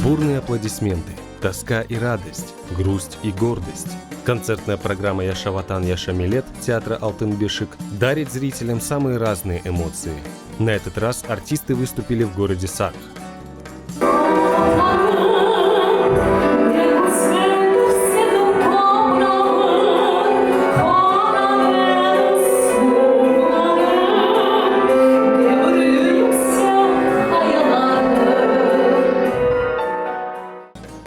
Бурные аплодисменты, тоска и радость, грусть и гордость. Концертная программа «Yaşa Vatan, Yaşa Millet» театра «Altın Beşik» дарит зрителям самые разные эмоции. На этот раз артисты выступили в городе Сак.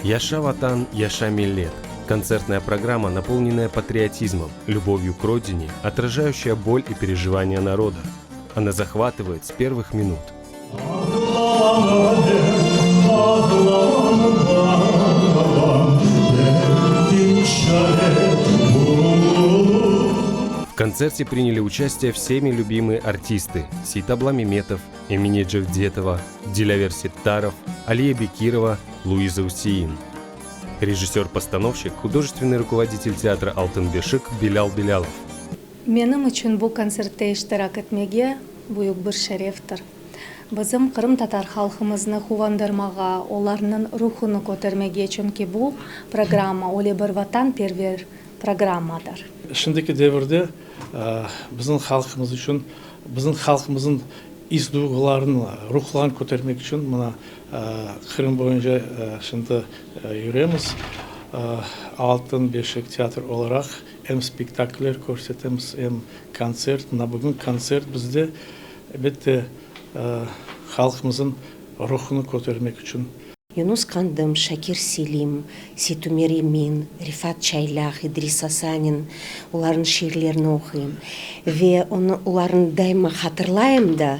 Yaşa Vatan, Yaşa Millet. Концертная программа, наполненная патриотизмом, любовью к родине, отражающая боль и переживания народа. Она захватывает с первых минут. В концерте приняли участие всеми любимые артисты Сейтабла Меметов, Эмине Джевдетова, Дилявер Сеттаров, Алия Бекирова, Луиза Усеин. Режиссер-постановщик, художественный руководитель театра «Altın Beşik» Белял Белялов. Menim içün bu kontsertte iştirak etmege büyük bir şereftir. Bizim qırımtatar halqımıznı quvandırmağa, olarnıñ ruhunı kötermege, çünki bu programma öyle bir vatanperver programmadır. Şimdiki devirde bizim halqımız içün, bizim halqımıznıñ is-duyğularını, ruhlarını kötermek içün mına Qırım boyunca şimdi yüremiz. Altın beşik teatr olaraq em spektakller körsetemiz, em kontsert. Mına bugün kontsert bizde, elbette, halqımıznıñ ruhunı kötermek içün. Yunus Qandım, Şakir Selim, Seytumer Emin, Refat Çaylaq, İdris Asanin, olarnıñ şiirlerini oquyım ve onı, olarnı daima hatırlayım da,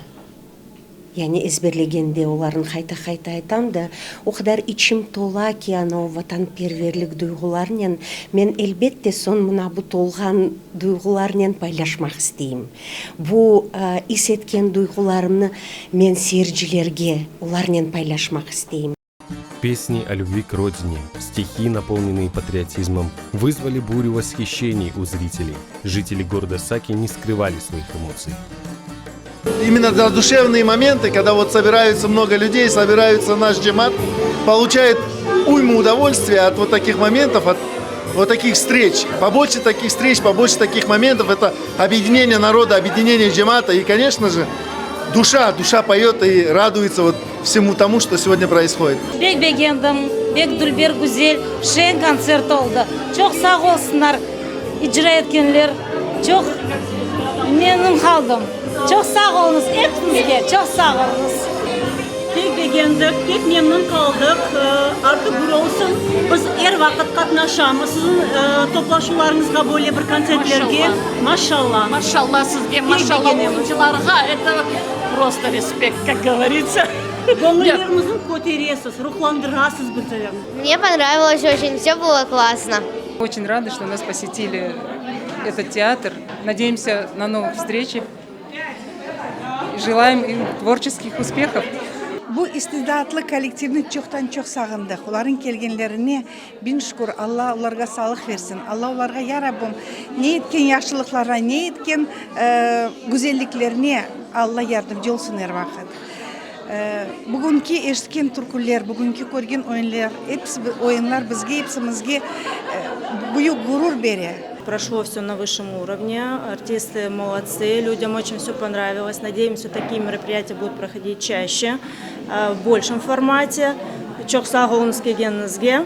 yani ezberlegende olarnı qayta-qayta aytam da, o qadar içim tola ki, ana o vatanperverlik duyğularnen, men elbette soñ mına bu tolğan duyğularnen paylaşmaq isteyim. Bu is etken duyğularımnı men seyircilerge, olarnen paylaşmaq isteyim. Песни о любви к родине, стихи, наполненные патриотизмом, вызвали бурю восхищений у зрителей. Жители города Саки не скрывали своих эмоций. Именно за душевные моменты, когда вот собираются много людей, собираются наш джемат, получает уйму удовольствия от вот таких моментов, от вот таких встреч. Побольше таких встреч, побольше таких моментов. Это объединение народа, объединение джемата. И, конечно же, душа, душа поет и радуется вот всему тому, что сегодня происходит. Pek begendim, pek dülber, güzel, şeñ kontsert oldı. Çoq sağ olsunlar icra etkenler, çoq memnun qaldım. Çoq sağ oluñız epiñizge, çoq sağ oluñız. Pek begendik, pek memnun qaldıq. Artıq bir olsun, biz er vaqıt qatnaşamız siziñ toplaşuvlarıñızğa, böyle bir kontsertlerge. Maşallah. Maşallah sizge, maşallah oyuncılarğa, eto prosto respekt, kak govoritsâ. Göñüllerimizni köteresiz, ruhlandırasız bizleri. Mne ponravılos oçen, vse bylo klassno. Oçen rады, что нас посетили этот театр. Надеемся на новых встречах. Желаем им творческих успехов. Bu istidatlı kollektivni çoqtan-çoq sağındıq. Olarnıñ kelgenlerine biñ şükür, Alla olarğa sağlıq versin. Alla olarğa, ya Rabbim, ne etken yahşılıqlarına, ne etken güzelliklerine Alla yardımcı olsun er vaqıt. Bugünki eşitken türküler, bugünki körgen oyunlar, episi oyunlar bizge episimizge büyük ğurur bere. Proşlo vse na vısşem urovne, artisty molodцы, людям oçen vse ponravilos, nadeyemsâ, takie meropriyatiya budut prohodit çaşçe, v bolşem formate. Çoq sağ oluñız kelgeniñizge.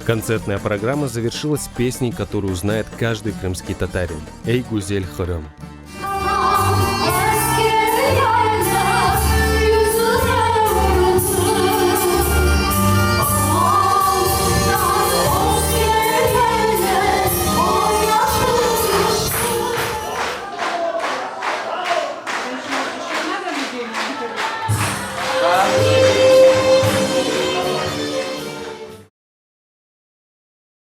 Концертная программа завершилась песней, которую знает каждый крымский татарин «Ey, güzel Qırım».